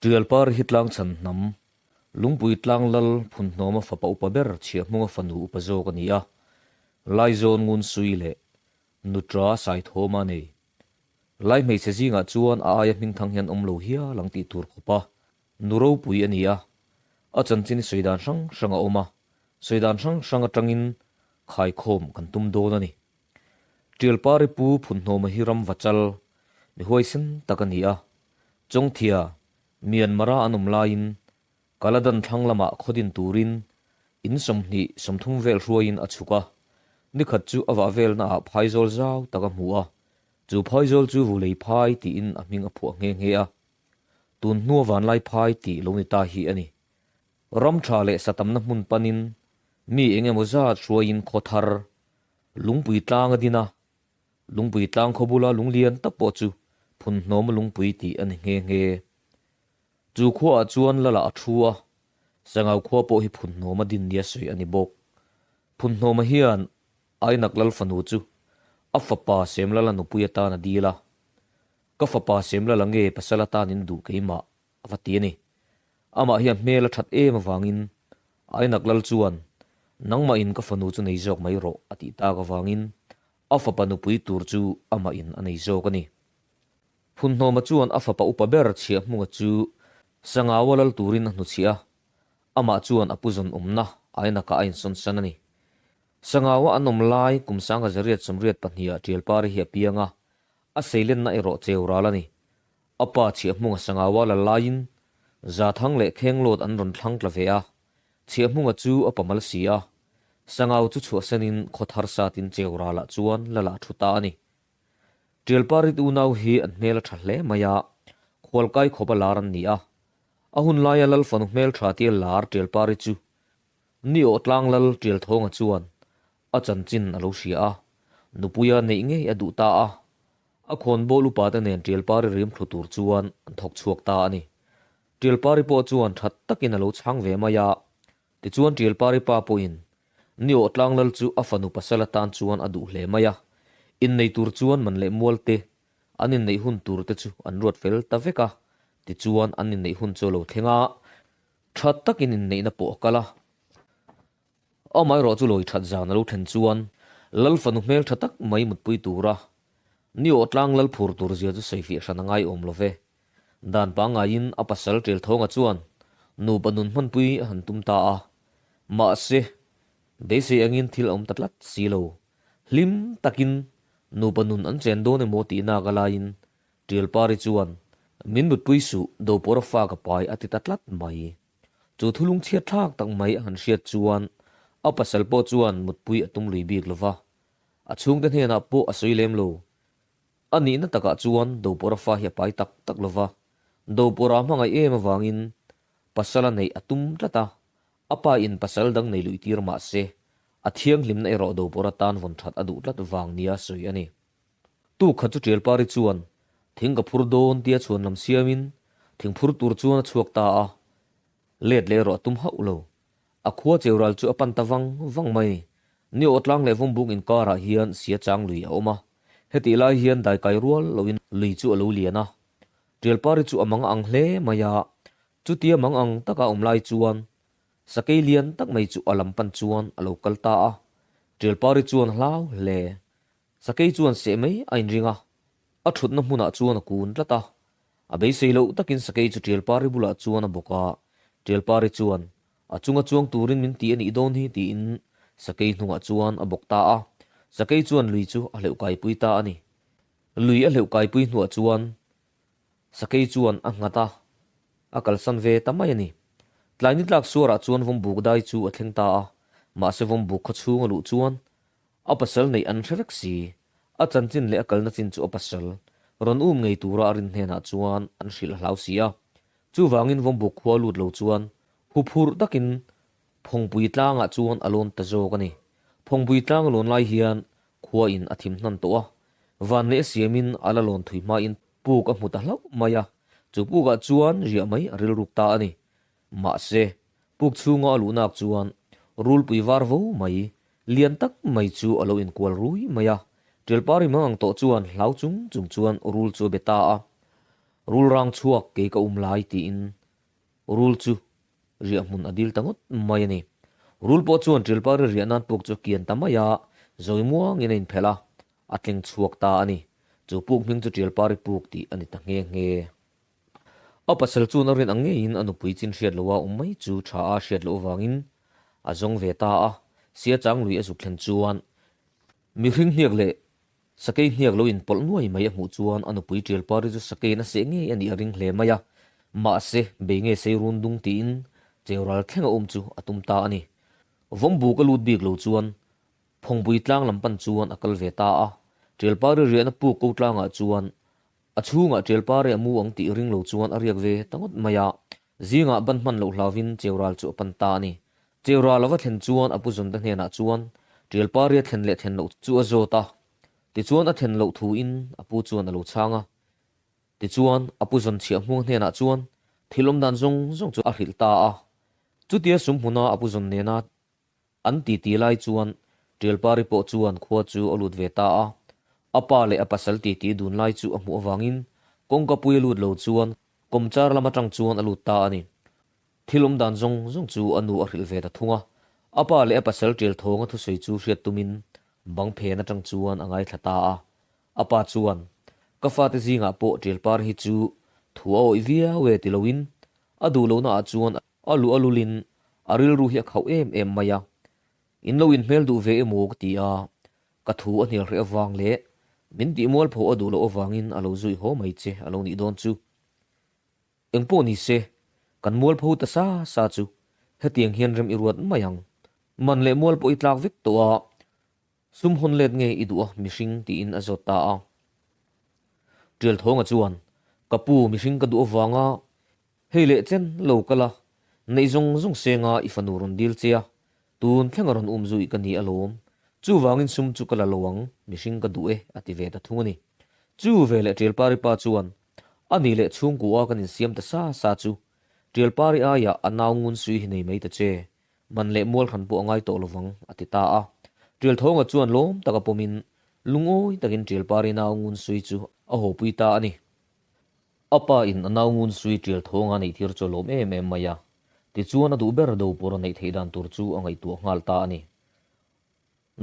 Tialpar hi tlangchhan hnam, Lungpui tlang lal Phunhnawma fapa upa ber Chhiahhmunga fanu upa zawk a ni a, Laizawn Ngunsui leh Nutra Saithawma a nei. Lai hmeichhe zingah chuan a aia hmingthang hian awm lo hial ang tih tur khawpa nu ropui a ni a, a chanchin hi sawi dan hrang hrang a awm a, sawi dan hrang hrang atangin khaikhawm kan tum dawn a ni. Tialpari pu Phunhnawma hi ram vachal, mi huaisen tak a ni a, Chawngthia, Myanmar-a an awm laiin Kaladan thlang lamah khaw din turin in 20 30 vel hruaiin a chhuk a, nikhat chu a vah velnaah phaizawl zau tak a hmu a, chu phaizawl chu Vulei Phai tiin a hming a phuah nghe nghe a, tun hnua Vanlai Phai tih lo ni ta hi a ni. Ram tha leh satamna hmun panin mi eng emaw zat hruaiin khaw thar Lungpui tlang a din a, Lungpui tlang khaw bula lung lian tak pawh chu Phunhnawma Lungpui tih a ni nghe nghe. Chu khuaah chuan Lala a thu a, Sangau khua pawh hi Phunhnawma din nia sawi a ni bawk. Phunhnawma hian Ainak Lal fanu chu a fapa Semlala nupui atan a dil a, Ka fapa Semlala nge pasal atan in duh keimah? a va ti a ni. Amah hian hmel a that em avangin Ainak Lal chuan, Nangmah in ka fanu chu nei zawk mai rawh a tih tak avangin a fapa nupui tur chu amah in a nei zawk a ni. Phunhnawma chuan a fapa upa ber Chhiahhmunga chu Sangaua lal turin a hnuchhiah a, amah chuan a pu zawn awmna Ainakah a insawn san a ni. Sangaua an awm lai kum 1882 ah Tialpari hi a piang a, a seilenna erawh cheu ral a ni. A pa Chhiahhmunga Sangaua la laiin Zathang leh Khenglawt an rawn thlang tla ve a, Chhiahhmunga chu a pamal si a, Sangau chu chhuahsanin khaw thar satin cheu ralah chuan la lah thu ta a ni. Tialparit unau hi an hmel a tha hle mai a, khualkai khawpa lar an ni a. A hun laia Lal fanu hmel tha tia lar Tialpari chu Niawh tlang Lal Tialthawnga chuan a chanchin a lo hria a, nupuia neih ngei a duh ta a. A khawnbawl upate nen Tialpari rim thlu tur chuan an thawk chhuak ta a ni. Tialpari pawh chuan that takin a lo chhang ve mai a, Tichuan Tialpari pa pawhin Niawh Tlanglal chu a fanu pasal atan chuan a duh hle mai a, innei tur chuan man leh mual te, an inneih hun tur te chu an ruat fel ta vek a, tichuan an inneih hun chu a lo thleng a, tha takin inneihna pawh a kal a. Amaherawh chu lawi that zan a lo thlen chuan Lal fanu hmel tha tak mai mutpui tura Niawh Tlanglal phur tur zia chu sawifiah hran a ngaiawm lo ve. Dan pangaiin a pasal Ṭelthawnga chuan nupa nun hmanpui a han tum ta a, mahse, beisei angin thil a awm ta tlat si lo. Hlim takin nupa nun an chen dawn emaw tih nak a laiin Ṭialpari chuan, Min mutpui suh, Dopawra fa ka pai a ti ta tlat mai. Chu thulung chhiat thlak tak mai a han hriat chuan a pasal pawh chuan mutpui a tum lui bik lo va, a chhungte hnenah pawh a sawi lem lo. A nihna takah chuan Dopawra fa hi a pai tak tak lo va, Dopawra hmangaih em avangin pasal a neih a tum tlat a, a pa in pasal dang nei luih tir mah se, a thianghlimna erawh Dopawra tan vawn that a duh tlat vang nia sawi a ni. Tuk khat chu Tialpari chuan thing ka phur dawn tia chhuan lam siamin thing phur tur chuan a chhuak ta a, let leh erawh a tum hauh lo. A khua cheural chu a pan ta vang vang mai. Ni awtlang leh Vawmbuk inkarah hian sia chang lui a awm a. Hetih lai hian daikai rual loin lui chu a lo lian a. Tialpari chu a mang ang hle mai a. Chutia mang ang taka awm lai chuan sakei lian tak mai chu a lam pan chuan a lo kal ta a. Tialpari chuan hlau hle. Sakei chuan seh mai a inring a. A thutna hmunah chuan a kun tlat a. A beisei loh takin sakei chu Tialpari bulah chuan a bawk a, Tialpari chuan, A chunga chuang turin min ti a nih dawn hi tiin sakei hnungah chuan a bawk ta a. Sakei chuan lui chu a hleuh kaipui ta a ni. Lui a hleuh kaipui hnuah chuan sakei chuan a nghat a, a kalsan ve ta mai a ni. Tlai ni tlak suarah chuan Vawmbuk dai chu a thleng ta a, mahse Vawmbuk khaw chhung a luh chuan A pasal neih an hre vek si. A chanchin leh a kalna chin chu a pasal, rawn um ngei tura a rin hnenah chuan an hrilh a hlau si a. Chuvangin Vawmbuk khua lut lo chuan huphurh takin Phawngpui tlangah chuan a lawn ta zawk a ni. Phawngpui tlang a lawn lai hian khua in a thim hnan tawh a, van leh a siamin a la lawn thui hmain puk a hmu ta hlauh mai a, chu pukah chuan riah mai a rilruk ta a ni. Mahse, puk chhunga a luhnak chuan rulpui var vo mai, lian tak mai chu a lo inkual rui mai a. Ṭelpari mang ang tawh chuan hlau chung chung chuan rul chu a be ta a. Rul rang chhuak kei ka um lai tiin rul chu riah hmun a dil ta ngawt mai a ni. Rul pawh chuan Ṭilpari riah nan puk chu a kian ta mai a, zawi muangin a inphelh a, a tleng chhuak ta a ni. Chu puk hming chu Ṭialpari puk tih a ni ta nghe nghe. A pasal chuan a rin ang ngeiin a nupui chin hriat loha awm mai chu tha a hriat loh avangin a zawng ve ta a, sia chang lui a zuk thlen chuan mihring hniak leh sakei hniak lo inpawlh nuai mai a hmuh chuan a nupui Ṭialpari chu sakeiin a seh ngei a nih a ring hle mai a, mahse bei nge sei run dung tiin cheural thleng a awm chu a tum ta a ni. Vawmbuk a lut bik lo chuan Phawngpui tlang lam pan chuan a kal ve ta a, Ṭialpari riahna puk ko tlangah chuan A chhungah Ṭialpari a mu ang tih ring lo chuan a riak ve ta ngawt mai a, zingah ban hman loh hlauvin Cheural chu a pan ta a ni. Cheural a va thlen chuan a pu Zawnte hnenah chuan Ṭialpari a thlen leh thlen loh chu a zawt a, tichuan a thlen loh thuin a pu chuan a lo chhang a. Tichuan a pu Zawn Chhiahhmunga hnenah chuan thil awm dan zawng zawng chu a hrilh ta a. Chutia sumhmuna a pu Zawn nena An titi lai chuan Ṭialpari pawh chuan khua chu a lut ve ta a, a pa leh a pasal titi dun lai chu a hmuh avangin kawngka pui a lut lo chuan kawmchar lam aṭang chuan a lut ta a ni. Thil awm dan zawng zawng chu a nu a hrilh ve ta thung a, a pa leh a pasal ṭial thawnga thusawi chu hriat tumin bang phen aṭang chuan a ngaithla ta a. A pa chuan, Ka fate zingah pawh Ṭialpari hi chu thu a awih viau e ti loin a duh lohnaah chuan A luh a lulin a rilru hi a khauh em em mai a, in lo inhmel duh ve emaw ka ti a, ka thu a hnial hreh avang leh min tih mualpho a duh loh avangin a lo zui haw mai che a lo nih dawn chu. Engpawh ni se, kan mualpho ta sa sa chu hetiang hian rem i ruat mai ang. Man leh mual pawh i tlak vek tawh a, Sum hawn let nge i duh a mihring tiin a zawt ta a. Ṭialthawnga chuan, Ka pu mihring ka duh avanga hei leh chen lo kal a, neih zawng zawng senga i fanu rawn dil che a, tun thleng a rawn um zui ka ni alawm, chuvangin sum chu ka la lo ang, mihring ka duh e a ti ve ta thung a ni. Chu ve leh Ṭialpari pa chuan, A nih leh chhungkua kan insiam ta sa sa chu, Ṭialpari aiah a nau ngun sui hi nei mai ta che, Man leh mual hran pawh a ngai tawh lovang, a ti ta a. Ṭialthawnga chuan lawm taka pawmin lungawi takin Ṭialpari nau ngun sui chu a hawpui ta a ni. A pa in a nau ngun sui Ṭialthawnga neih tir chu a lawm em em mai a, tichuan a duh ber Dopawra neih theih dan tur chu a ngaihtuah nghal ta a ni.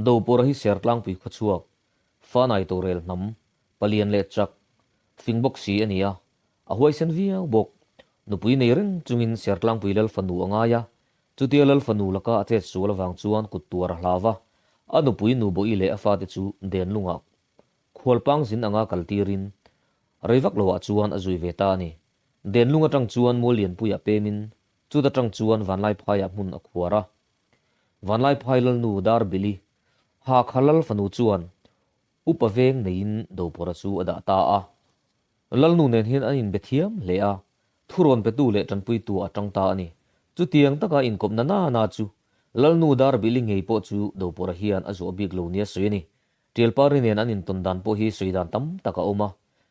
Dopawra hi Sertlangpui khawchhuak, Fanai Torel hnam, palian leh chak, fing bawk si a ni a, a huaisen viau bawk. Nupui nei reng chungin Sertlangpui Lal fanu a ngai a, chutia Lal fanu laka a chet sual avang chuan kut tuar a hlau va, a nupui Nubawi leh a fate chu Denlungah khualpang zin anga kal tirin rei vak loah chuan a zui ve ta a ni. Denlung atang chuan Muallianpuiah pemin chuta tang chuan Vanlaiphaiah hmun a khuar a. Vanlaiphai Lalnu Darbili Hakha Lal fanu chuan Upa veng neiin Dopawra chu a dah ta a. Lalnu nen hian an inbe thiam hle a, thurawn petu leh tanpuitu a tang ta a ni. Chutiang taka inkawpna na na chu Lalnu Darbili ngei pawh chu Dopawra hian a zuah bik lo nia sawi a ni. Ṭialpari nen an intawn dan pawh hi sawi dan tam tak a awm a.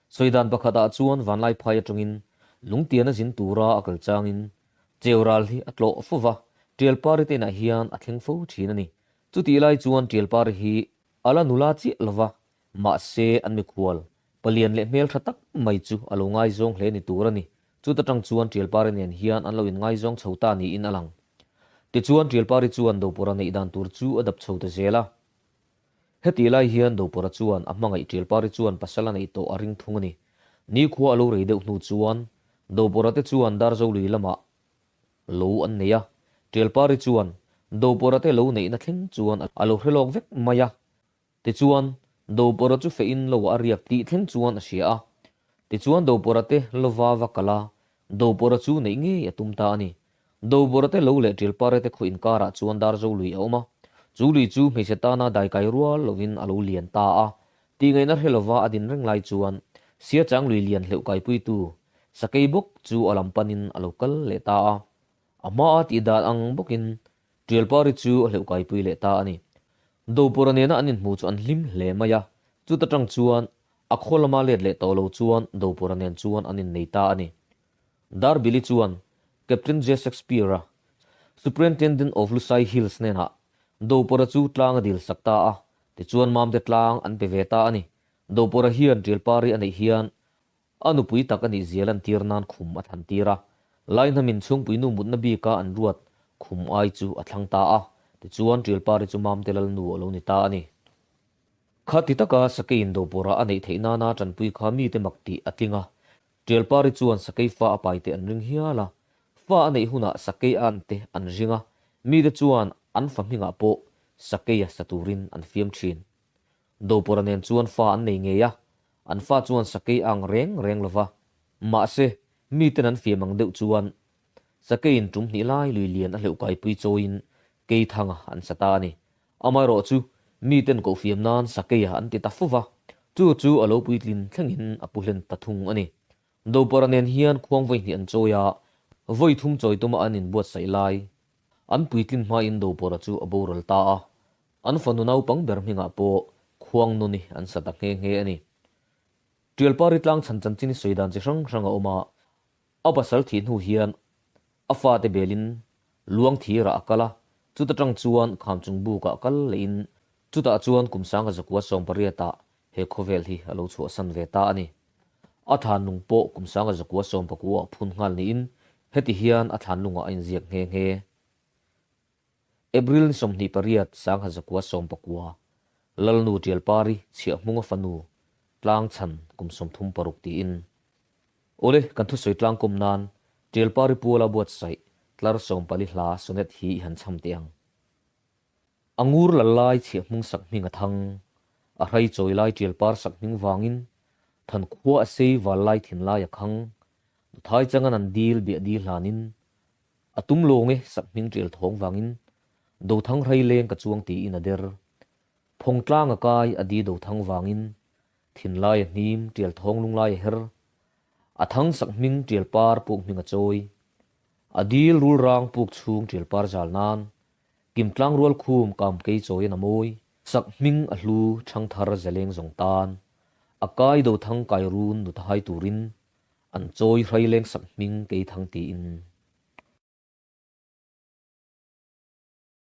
Sawi dan pakhatah chuan Vanlaiphai atangin lungtian a zin tura a kal changin Cheural hi a tlawh fo va, Ṭialpari te inah hian a thleng fo ṭhin a ni. Chutih lai chuan Ṭialpari hi A la nula chiah lo va, mahse an mikhual, palian leh hmeltha tak mai chu a lo ngaizawng hle ni tur a ni. Chuta tang chuan Ṭialpari nen hian an lo inngaizawng chho ta niin a lang. Tichuan Ṭialpari chuan Dopawra neih dan tur chu a dap chho ta zel a. Hetih lai hian Dopawra chuan a hmangaih Ṭialpari chuan pasal a neih tawh a ring thung a ni. Nikhua a lo rei deuh hnu chuan Dopawra te chuan Darzolui lamah Lo an nei a, Ṭialpari chuan Dopawra te lo neihna thleng chuan a lo hre lawk vek mai a. Tichuan, Dopawra chu feh in lo a riak tih thleng chuan a hria a. Tichuan Dopawra te lova va kal a, Dopawra chu neih ngei a tum ta a ni. Dopawra te lo leh Ṭialpari te khaw inkarah chuan Darzo lui a awm a. Chu lui chu hmeichhe tana daikai rual lovin a lo lian ta a. Tihngaihna hre lova a din reng lai chuan Siachang lui lian hleuh kaipuitu Sakei bawk chu a lam panin a lo kal leh ta a. A hmaa tih dan ang bawkin Ṭialpari chu a hleuh kaipui leh ta a ni. Dopawra nena an inhmu chu an hlim hle mai a, chuta ṭang chuan a khaw lama let leh tawh lo chuan Dopawra nen chuan an innei ta a ni. Darbili chuan Captain J. Shakespeare-a, Superintendent of Lusai Hills hnenah Dopawra chu tlang a dil sak ta a, tichuan Mamte tlang an pe ve ta a ni. Dopawra hian Ṭialpari a neih hian. A nupui tak a nih zia lantir nan khum a thlan tir a, Laihnamin chhungpuinu mutna bika an ruat khum ai chu a thlang ta a, tichuan Ṭialpari chu Mamte Lalnu a lo ni ta a ni. Khati taka sakei indopawrah a neih theih nana ṭanpui kha mite mak tih a tling a, Ṭialpari chuan sakei fa a paite an ring hial a, fa a neih hunah sakei a ante an ring a, mite chuan an fa hmingah pawh sakeia sa turin an fiam ṭhin. Dopawrah nen chuan fa an nei ngei a, an fa chuan sakei a ang reng reng lo va, mahse, miten an fiam ang deuh chuan sakeiin tum hnih lai lui lian a hleuh kaipui chawiin Keithanga an sa ta a ni. Amaherawh chu, miten koh fiam nan sakeia an ti ta fo va, chu chu a lo puitlin thlengin a pu hlen ta thung a ni. Dopawrah nen hian khuang vawi hnih an chawi a, vawi thum chawi tuma an inbuatsaih lai an puitlin hmain Dopawrah chu a boral ta a, An fanu naupang ber hmingah pawh Khuangnuni an sa ta nghe nghe a ni. Tialpari tlang chhan chanchin i sawi dan chi hrang hrang a awm a, a pasal thih hnu hian a fate belin luang thirah a kal a, chuta tang chuan Khamchung bukah kal lehin chutah chuan kum sanga zakua sawmpariatah he khawvel hi a lo chhuahsan ve ta a ni. A thlanlung pawh kum sanga zakua sawmpakua a phun nghal niin heti hian a thlanlungah a inziak nghe nghe. April ni 28 Sanghazakua 19, Lalnu Tialpari Chhiahhmunga fanu Tlangchhan kum 36 tiin. Awle, kan thusawi tlangkawm nan Tialpari Puala buatsaih tlar 14 hla sonnet hi i han chham teh ang. A ngur lal lai Chhiahhmung sak hming a thang, a hrai chawi lai Tialpar sak hming vangin, than khua a sei val lai thin lai a khang, nuthai changan an dil biah dil hlanin, A tum lawng e, sak hming tial thawng vangin Dothang hrai leng ka chuang tiin a der. Phawng tlang a kai a di Dothang vangin thinlai a hnim tial thawng lunglai a her. A thang sak hming tial par puk hming a chawi. A dil rul rang puk chhung tial par zal nan. Kim tlang rual khum kam kei chawiin a mawi. Sak hming a hlu thangthar zeleng zawng tan. A kai Dothang kai run nuta hai turin an chawi hrai leng sak hming kei thang tiin.